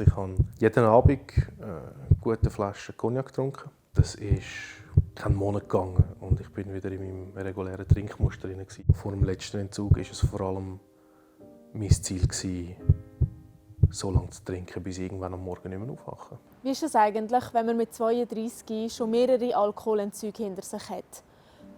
Ich habe jeden Abend eine gute Flasche Cognac getrunken. Das ist keinen Monat gegangen und ich bin wieder in meinem regulären Trinkmuster drin. Vor dem letzten Entzug war es vor allem mein Ziel, so lange zu trinken, bis ich irgendwann am Morgen nicht mehr aufwache. Wie ist es eigentlich, wenn man mit 32 schon mehrere Alkoholentzüge hinter sich hat?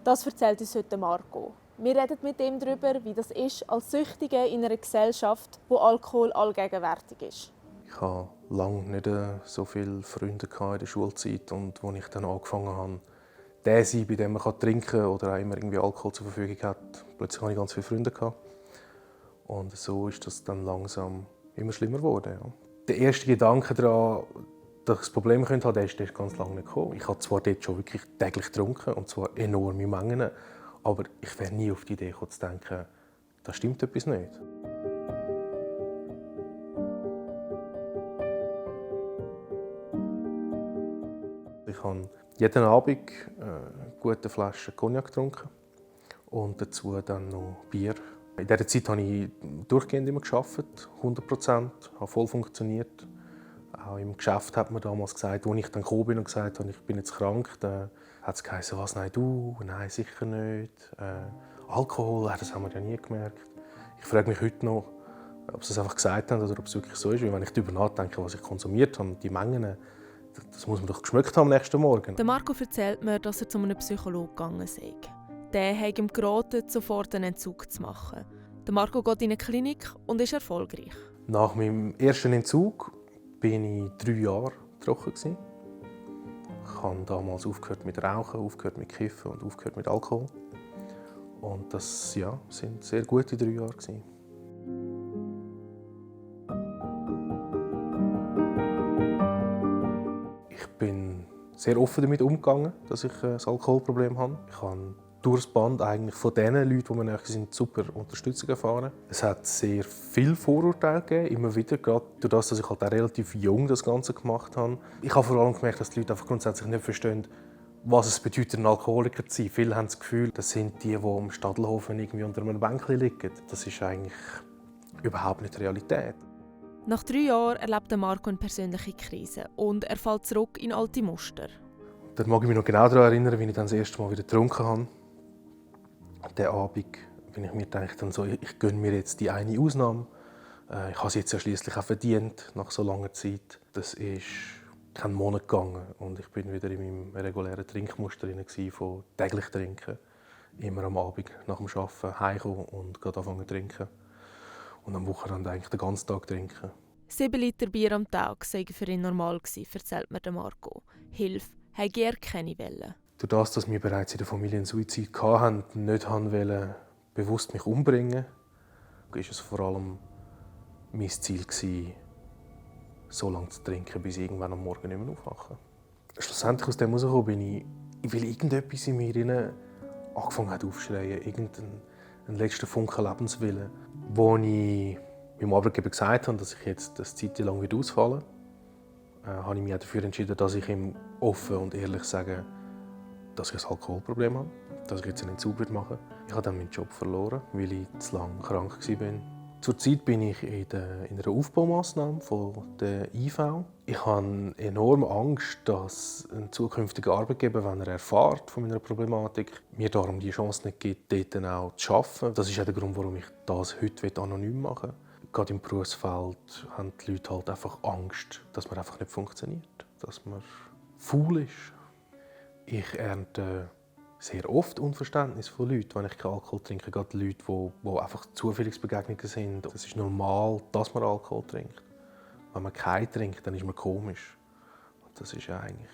Das erzählt uns heute Marco. Wir reden mit ihm darüber, wie das ist als Süchtiger in einer Gesellschaft, wo Alkohol allgegenwärtig ist. Ich hatte lange nicht so viele Freunde in der Schulzeit und als ich dann angefangen habe, der sein, bei dem man trinken kann oder auch immer irgendwie Alkohol zur Verfügung hat, plötzlich hatte ich ganz viele Freunde. Und so ist das dann langsam immer schlimmer geworden. Ja. Der erste Gedanke daran, dass ich das Problem haben könnte, der ist ganz lange nicht gekommen. Ich habe zwar dort schon wirklich täglich getrunken, und zwar enorme Mengen, aber ich wäre nie auf die Idee gekommen, zu denken, da stimmt etwas nicht. Ich habe jeden Abend eine gute Flasche Cognac getrunken und dazu dann noch Bier. In dieser Zeit habe ich durchgehend immer gearbeitet, 100%, habe voll funktioniert. Auch im Geschäft hat man damals gesagt, als ich dann gekommen bin und gesagt habe, ich bin jetzt krank, dann hat es geheißen, was, nein, du? Nein, sicher nicht. Alkohol, das haben wir ja nie gemerkt. Ich frage mich heute noch, ob sie es einfach gesagt haben oder ob es wirklich so ist. Weil wenn ich darüber nachdenke, was ich konsumiert habe, die Mengen, das muss man doch geschmeckt haben am nächsten Morgen. Der Marco erzählt mir, dass er zu einem Psychologen gegangen sei. Der hat ihm geraten, sofort einen Entzug zu machen. Der Marco geht in eine Klinik und ist erfolgreich. Nach meinem ersten Entzug war ich 3 Jahre trocken. Ich habe damals aufgehört mit Rauchen, aufgehört mit Kiffen und aufgehört mit Alkohol. Und das sind sehr gute 3 Jahre. Ich bin sehr offen damit umgegangen, dass ich ein Alkoholproblem habe. Ich habe durch das Band eigentlich von den Leuten, die mir näher sind, super Unterstützung erfahren. Es hat sehr viele Vorurteile gegeben, immer wieder, gerade durch das, dass ich halt auch relativ jung das Ganze gemacht habe. Ich habe vor allem gemerkt, dass die Leute einfach grundsätzlich nicht verstehen, was es bedeutet, ein Alkoholiker zu sein. Viele haben das Gefühl, das sind die am Stadelhofen irgendwie unter einem Bänkchen liegen. Das ist eigentlich überhaupt nicht die Realität. Nach 3 Jahren erlebt Marco eine persönliche Krise und er fällt zurück in alte Muster. Dann mag ich mich noch genau daran erinnern, wie ich dann das erste Mal wieder getrunken habe. Der Abend, wenn ich mir dachte, ich gönne mir jetzt die eine Ausnahme. Ich habe es jetzt ja schliesslich auch verdient, nach so langer Zeit. Das ist keinen Monat gegangen und ich bin wieder in meinem regulären Trinkmuster drin von täglich trinken. Immer am Abend nach dem Arbeiten heimkommen und anfangen zu trinken. Und am Wochenende eigentlich den ganzen Tag trinken. 7 Liter Bier am Tag sei für ihn normal gewesen, erzählt mir Marco. Hilfe habe er keine Welle. Durch das, dass wir bereits in der Familie einen Suizid hatten, nicht wollen, bewusst mich umbringen, war es vor allem mein Ziel, so lange zu trinken, bis ich irgendwann am Morgen nicht mehr aufwache. Schlussendlich aus dem herausgekommen bin ich, weil irgendetwas in mir angefangen hat aufzuschreien, irgendeinen letzten Funken Lebenswillen, wo ich meinem Arbeitgeber gesagt habe, dass ich jetzt eine Zeit lang ausfallen werde, habe ich mich dafür entschieden, dass ich ihm offen und ehrlich sage, dass ich ein Alkoholproblem habe, dass ich jetzt einen Entzug machen würde. Ich habe dann meinen Job verloren, weil ich zu lange krank war. Zurzeit bin ich in einer Aufbaumaßnahme von der IV. Ich habe enorme Angst, dass ein zukünftiger Arbeitgeber, wenn er erfährt von meiner Problematik, mir darum die Chance nicht gibt, dort dann auch zu arbeiten. Das ist auch der Grund, warum ich das heute anonym machen will. Gerade im Berufsfeld haben die Leute halt einfach Angst, dass man einfach nicht funktioniert, dass man faul ist. Ich ernte sehr oft Unverständnis von Leuten, wenn ich keinen Alkohol trinke. Gerade Leute, die einfach Zufallsbegegnungen sind. Es ist normal, dass man Alkohol trinkt. Wenn man keinen trinkt, dann ist man komisch. Und das ist ja eigentlich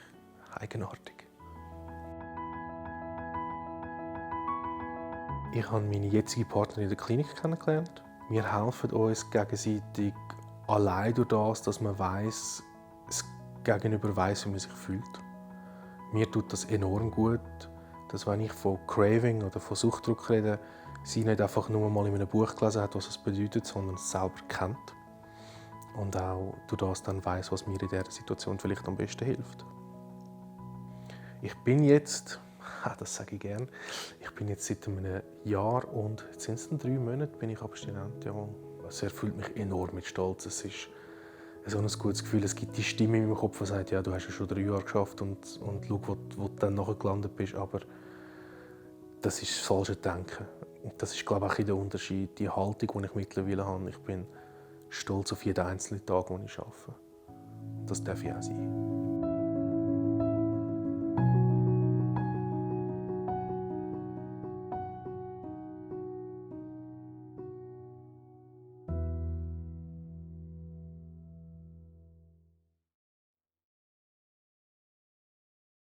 eigenartig. Ich habe meine jetzige Partnerin in der Klinik kennengelernt. Wir helfen uns gegenseitig allein durch das, dass man weiss, das Gegenüber weiss, wie man sich fühlt. Mir tut das enorm gut, dass wenn ich von Craving oder von Suchtdruck rede, sie nicht einfach nur mal in einem Buch gelesen hat, was es bedeutet, sondern es selber kennt. Und auch durch das dann weiss, was mir in dieser Situation vielleicht am besten hilft. Ich bin jetzt, das sage ich gerne, ich bin jetzt seit einem Jahr und jetzt sind es 3 Monate bin ich abstinent. Ja. Es erfüllt mich enorm mit Stolz. Es so ein gutes Gefühl. Es gibt die Stimme in meinem Kopf, die sagt, ja, du hast ja schon 3 Jahre geschafft und schau, wo du dann nachher gelandet bist. Aber das ist das falsche Denken. Und das ist, glaube ich, auch der Unterschied, die Haltung, die ich mittlerweile habe. Ich bin stolz auf jeden einzelnen Tag, den ich arbeite. Das darf ich auch sein.